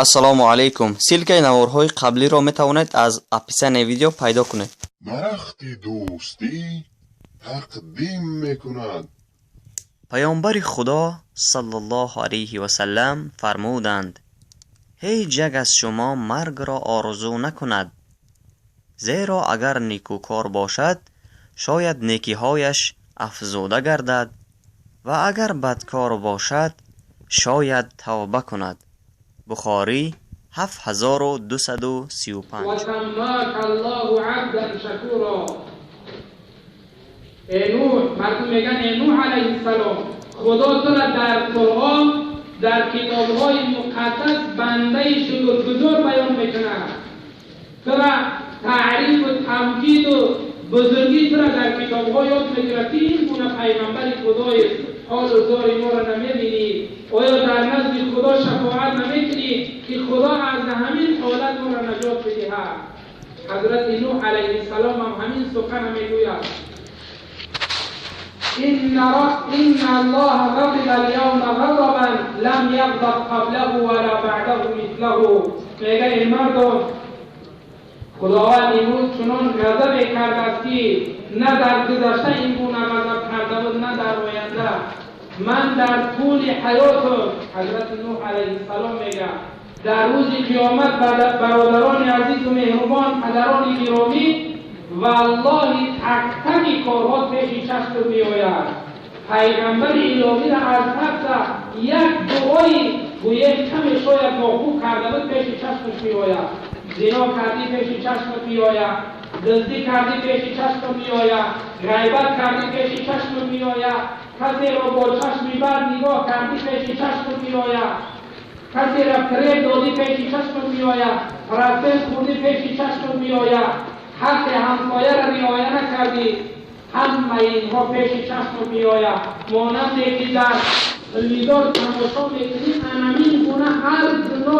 Ассалому алайкум. Ссылкаи наворҳои қаблиро метавонед аз описанияи видео пайдо кунед. Дарахти дӯстӣ тақдим мекунад. Паёмбари Худо саллаллоҳу алайҳи васаллам фармуданд: ҳеҷ як аз шумо маргро орзу накунад, зеро агар некӯкор бошад, шояд некиҳояш афзуда гардад ва агар бадкор бошад, шояд тавба кунад. Бухорӣ 7235. وسماك الله عبدا شكورا. ای نوح، مردم میگن ای نوح علیه السلام، خدا تو را در قرآن، در کتابهای مقدس بنده شکرگزار بیان میکند. تو را تعریف و تمجید و بزرگی تو را در کتابها یاد میگیرد که این گونه پیغمبر خدای حال و زار ما را نمیبینی؟ آیا در نزد خدا شفاعت نمیکنی که خدا از همین حالت ما را نجات بدهد؟ حضرت نوح علیه السلام هم همین سخن میگوید: إن الله غضب اليوم غضبا لم يغضب قبله ولا بعده مثله. میگه ای مردم، خداوند امروز چنان غضب کرده است که نه در گذشته این گونه غضب کرده بود، نه در آینده. من در طول حیاتم، حضرت نوح علیه السلام میگه، در روز قیامت برادران عزیز و مهربان، پدران گرامی، والله تک تک کارها پیش چشم میآید. پیغمبر الهی را از ترس یک دعای گویه کم شاید ناخوب کرده بود پیش چشمش میآید. زنا کردی پیش چشمت میآید، دزدی کردی پیش چشمت میآید، غیبت کردی پیش چشمت میآید، کسی را با چشم بد نگاه کردی پیش چشمت میآید، کسی را فریب دادی پیش چشمت میآید، پرستش خوردی پیش چشمت میآید، حق همسایه را رعایت نکردی، همه اینها پیش چشمت میآید. مانند که در تلویزیون تماشا میکنی، همین گونه هر گناه